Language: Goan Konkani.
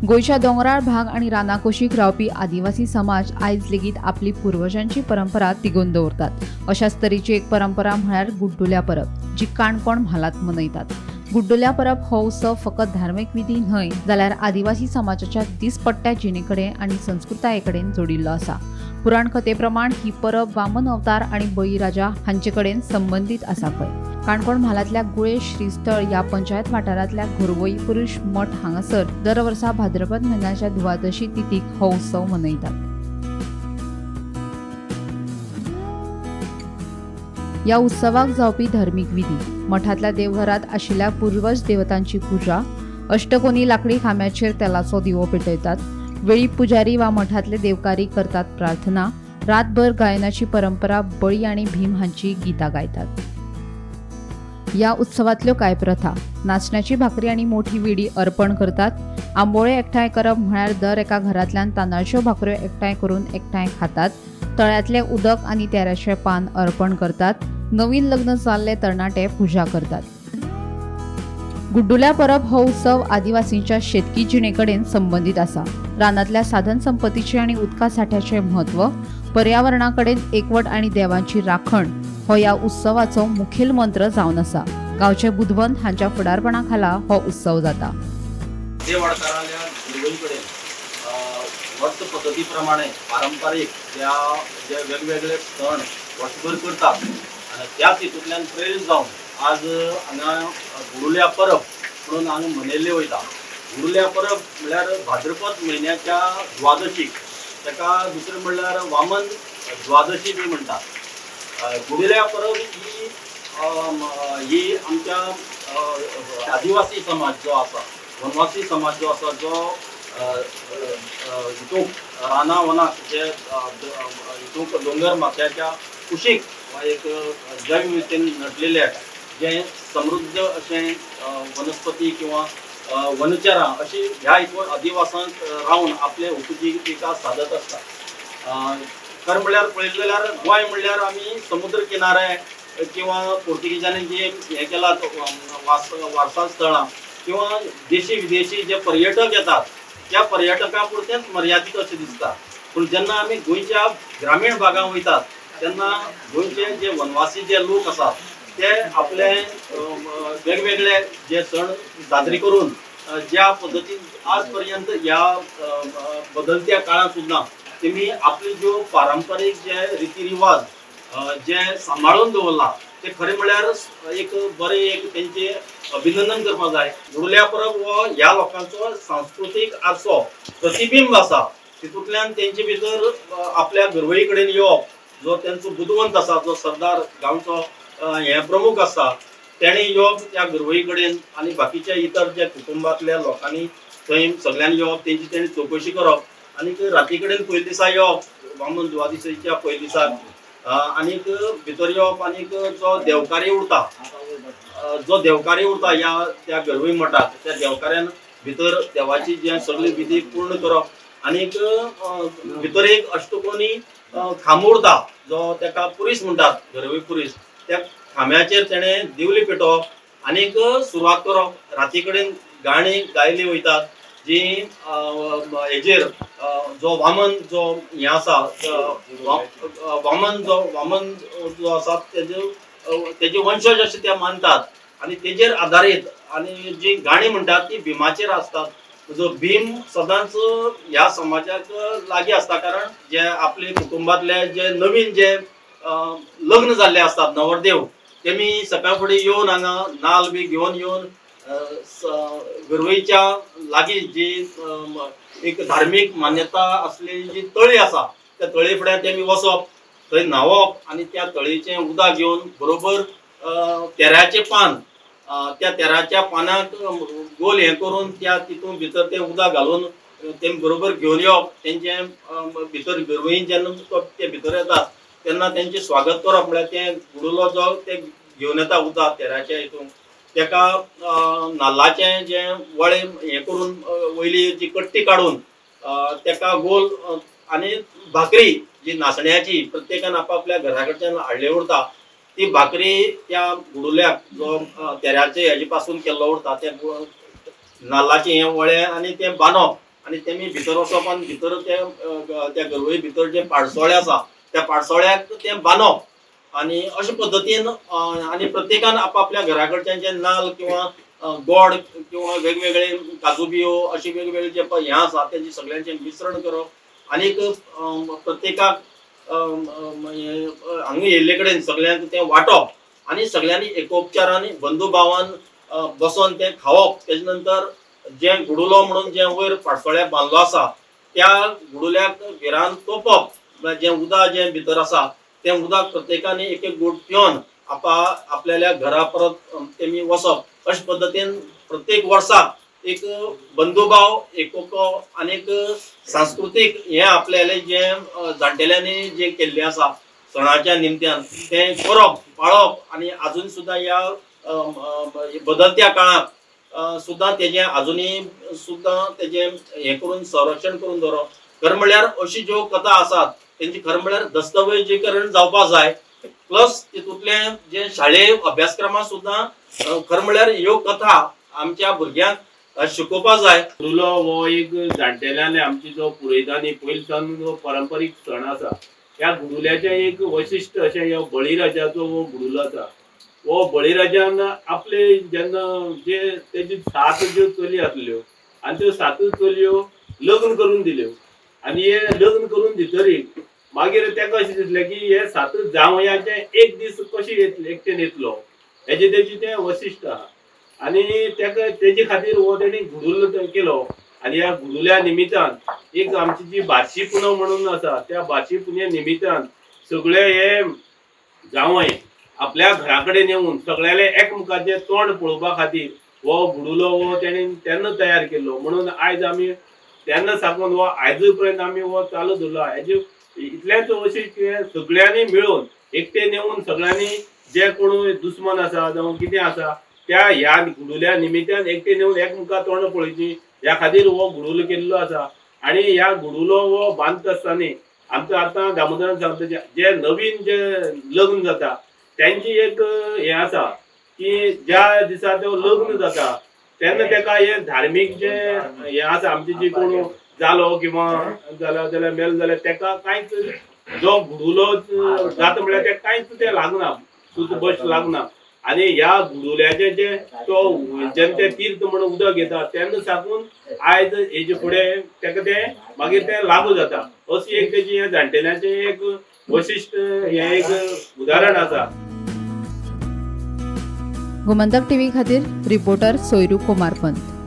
गोंयच्या दोंगराळ भाग आनी रानाकुशीक रावपी आदिवासी समाज आयज लेगीत आपली पुर्वजांची परंपरा तिगोवन दवरतात. अशाच तरेची एक परंपरा म्हळ्यार गुड्डुल्या परब, जी काणकोण म्हालांत मनयतात. गुड्डुल्या परब हो उत्सव फकत धार्मीक विधी न्हय जाल्यार आदिवासी समाजाच्या दिसपट्ट्या जिणे कडेन आनी संस्कृताये कडेन जोडिल्लो आसा. पुराण कथे प्रमाण ही परब वामन अवतार आनी बळीराजा हांचे कडेन संबंदीत आसा खंय. काणकोण म्हालांतल्या गुळे श्रीस्थळ ह्या पंचायत वाठारांतल्या घोरवई पुरुष मठ हांगासर दर वर्सा भाद्रपद म्हयन्याच्या द्वादशी तिथीक हो उत्सव मनयतात. ह्या उत्सवाक जावपी धार्मीक विधी, मठांतल्या देवघरांत आशिल्ल्या पुर्वज देवतांची पुजा, अष्टकोनी लाकडी खांब्याचेर तेलाचो दिवो पेटयतात, वेळी पुजारी वा मठांतले देवकारी करतात प्रार्थना, रातभर गायनाची परंपरा, बळी आनी भीम हांची गीतां गायतात. ह्या उत्सवांतल्यो कांय प्रथा: नाचण्याची भाकरी आनी मोठी विडी अर्पण करतात, आंबोळे एकठांय करप म्हळ्यार दर एका घरांतल्यान तांदळाच्यो भाकऱ्यो एकठांय करून एकठांय खातात, तळ्यांतलें उदक आनी तेऱ्याचें पान अर्पण करतात, नवीन लग्न जाल्ले तरणाटे पुजा करतात. गुड्डुल्या परब हो उत्सव आदिवासींच्या शेतकी जिणे कडेन संबंदीत आसा. रानांतल्या साधन संपत्तीचें आनी उदका साठ्याचें म्हत्व, पर्यावरणा कडेन एकवट आनी देवांची राखण हो ह्या उत्सवाचो मुखेल मंत्र जावन आसा. गांवचे बुदवंत हांच्या फुडारपणा खाला हो उत्सव जाता. वर्स पद्दती प्रमाणे पारंपारीक ज्या जे वेगवेगळे सण वर्सभर करतात आनी त्याच हितूंतल्यान प्रेरीत जावन आज हांगा गुडुल्या परब म्हणून हांगा मनयल्ली वयता. गुडुल्या परब म्हणल्यार भाद्रपद म्हयन्याच्या द्वादशीक, ताका दुसरें म्हणल्यार वामन द्वादशी बी म्हणटात. गुडुल्या परब ही ही आमच्या आदिवासी समाज जो आसा, वनवासी समाज जो आसा, जो हितूंक रानां वनाक जे हितूंक दोंगर माथ्याच्या कुशीक एक जैवविविधतेन नटलेले जें समृद्ध अशें वनस्पती किंवा वनचरां अशी ह्या हितून आदिवासांक रावन आपले उपजिविका सादत आसता. खरें म्हणल्यार पळयलें जाल्यार गोंय म्हणल्यार आमी समुद्र किनारे किंवा पोर्तुगीजांनी जे हें केलां वारसा स्थळां किंवा देशी विदेशी जे पर्यटक येतात त्या पर्यटकां पुरतेंच मर्यादीत अशें दिसता. पूण जेन्ना आमी गोंयच्या ग्रामीण भागांत वयतात तेन्ना गोंयचे जे वनवासी जे लोक आसात ते आपले वेगवेगळे जे सण साजरे करून ज्या पद्दतीन आज पर्यंत ह्या बदलत्या काळांत सुद्दां तेमी आपले ज्यो पारंपारीक जे रिती रिवाज जे सांबाळून दवरला ते खरें म्हणल्यार एक बरें एक तेंचे अभिनंदन करपाक जाय. गुडुल्या परब हो ह्या लोकांचो सांस्कृतीक आरसो प्रतिबिंब आसा. तितूंतल्यान तेंचे भितर आपल्या गरवळी कडेन येवप, जो तेंचो बुदवंत आसा, जो सरदार गांवचो हें प्रमुख आसा, तेणें येवप त्या गरवळी कडेन आनी बाकीच्या इतर ज्या कुटुंबांतल्या लोकांनी थंय सगळ्यांनी येवप, तेंची तेणी चवकशी करप आनी राती कडेन पयले दिसा येवप, वामन द्वादशीच्या पयले दिसा आनीक भितर येवप आनीक जो देवकारी उरता, जो देवकारी उरता ह्या त्या गरवई मठाक, त्या देवकाऱ्यान भितर देवाची जे सगळी विधी पूर्ण करप आनीक भितर एक अष्टकोनी खांबो उरता जो तेका पुरीस म्हणटात, गरवई पुरीस, त्या खांब्याचेर तेणें दिवली पेटोवप आनीक सुरवात करप. राती कडेन गाणी गायली वयतात जी हेजेर जो वामन जो हें आसा, वामन जो आसा तेजे तेजे वंशज अशें ते मानतात आनी तेजेर आदारीत आनी जी गाणी म्हणटात ती भीमाचेर आसतात. जो भीम सदांच ह्या समाजाक लागीं आसता, कारण जे आपले कुटुंबांतले जे नवीन जे लग्न जाल्ले आसतात नवरदेव, तेमी सकाळ फुडें येवन हांगा नाल बी घेवन येवन गरवईच्या लागीं जी एक धार्मीक मान्यता आसलेली जी तळी आसा त्या तळी फुड्यान तेमी वचप, थंय न्हांवप आनी त्या तळयेचें उदक घेवन बरोबर तेऱ्याचें पान, त्या तेराच्या पानाक गोल हें करून त्या तितून भितर तें उदक घालून तें बरोबर घेवन येवप. तेंचें भितर गरवईन जेन्ना ते भितर येतात तेन्ना तेंचें स्वागत करप म्हळ्यार तें गुडुलो जो ते घेवन येता उदक तेराच्या हितून, तेका नाल्लाचें जें वळें हें करून वयली जी कट्टी काडून तेका गोल आनी भाकरी जी नाचण्याची प्रत्येकान आपापल्या घरा कडच्यान हाडली उरता ती भाकरी त्या गुडुल्याक जो तेऱ्याचे हेजे पासून केल्लो उरता त्या नाल्लाचें हें वळें आनी तें बांदप आनी तेमी भितर वचप आनी भितर त्या गरवळी भितर जे पाडसोळे आसा त्या पाडसोळ्याक तें बांदप आनी अशे पद्दतीन आनी प्रत्येकान आपापल्या घरा कडच्यान जे नाल किंवा गोड किंवा वेगवेगळे काजू बियो अशे वेगवेगळे जे हें आसा तेंचे सगळ्यांचें मिश्रण करप आनीक प्रत्येकाक हांगा येयल्ले कडेन सगळ्यांक तें वांटप आनी सगळ्यांनी एकोपचारान बंधुभावान बसोन तें खावप. तेजे नंतर जें गुडुलो म्हणून जें वयर पाडसोळ्याक बांदलो आसा त्या गुडुल्याक विरान तोपप, म्हळ्यार जें उदक जें भितर आसा तें उदक प्रत्येकान एक एक गोट पिवन आपल्याल्या घरा परत तेमी वचप. अशे पद्दतीन प्रत्येक वर्साक एक बंधुभाव एकोपो आनी एक सांस्कृतीक हें आपल्याले जें जाणटेल्यांनी जें केल्लें आसा सणाच्या निमत्यान तें करप पाळप आनी आजून सुद्दां ह्या बदलत्या काळांत सुद्दां तेजें आजुनूय सुद्दां तेजें हें करून संरक्षण करून दवरप. खरें म्हणल्यार अशी ज्यो कथा आसात तेंची खरें म्हणल्यार दस्तवेजीकरण जावपाक जाय. प्लस तितूंतलें जे शाळेय अभ्यासक्रमांत सुद्दां खरें म्हणल्यार ह्यो कथा आमच्या भुरग्यांक शिकोवपाक जाय. गुडुलो हो एक जाणटेल्यांनी आमची जो पुरयतांनी पयलीं सावन जो परंपरीक सण आसा ह्या गुडुल्याचें एक वैशिश्ट अशें ह्या बळीराजाचो हो गुडुलो आसा. हो बळीराजान आपले जेन्ना जे तेजी 7 ज्यो चली आसल्यो आनी त्यो 7 चलयो लग्न करून दिल्यो आनी हे लग्न करून दितरीक मागीर तेका अशें दिसलें की हे 7 जावयांचे एक दीस कशें येतले एकटेन येतलो हेजें तेजें तें वैशिश्ट आहा आनी तेका तेजे खातीर हो तेणी गुडुलो केलो. आनी ह्या गुडुल्या निमित्तान एक आमची जी बार्शी पुनव म्हणून आसा त्या बार्शी पुनवे निमित्तान सगळे हे जावंय आपल्या घरा कडेन येवन सगळ्यांले एकमुखाचें तोंड पळोवपा खातीर हो गुडुलो हो तेणी तेन्ना तयार केल्लो. म्हणून आयज आमी तेन्ना साकून हो आयजूय पर्यंत आमी हो चालू दवरला. हेजे इतलेंच अशें सगळ्यांनी मेळून एकटेन येवन सगळ्यांनी जे कोण दुस्मान आसा जावं कितें आसा त्या ह्या गुडुल्या निमित्तान एकटेन येवन एकमुखा तोंड पळोवची ह्या खातीर हो गुडुलो केल्लो आसा. आनी ह्या गुडुलो हो बांदता आसतना आमचो आतां दामोदरान सांगता जे नवीन जे लग्न जाता तेंची एक हें आसा की ज्या दिसा तो लग्न जाता तेन्ना तेका हे धार्मीक जे हें आसा आमचे जे कोण जालो किंवा जालो जाल्यार मेलो जाल्यार तेका कांयच जो गुडुलो जाता म्हळ्यार तेका कांयच तें लागना, सुत बश लागना. आनी ह्या गुडुल्याचें जे तो जेन्ना ते तीर्थ म्हणून उदक घेता तेन्ना साकून आयज हेजे फुडें तेका तें मागीर तें लागू जाता. अशी एक तेजी हें जाणटेल्यांचें एक वैशिश्ट हें एक उदाहरण आसा. गोमंतक टीव्ही खातीर रिपोर्टर सोयरू कुमारपंत.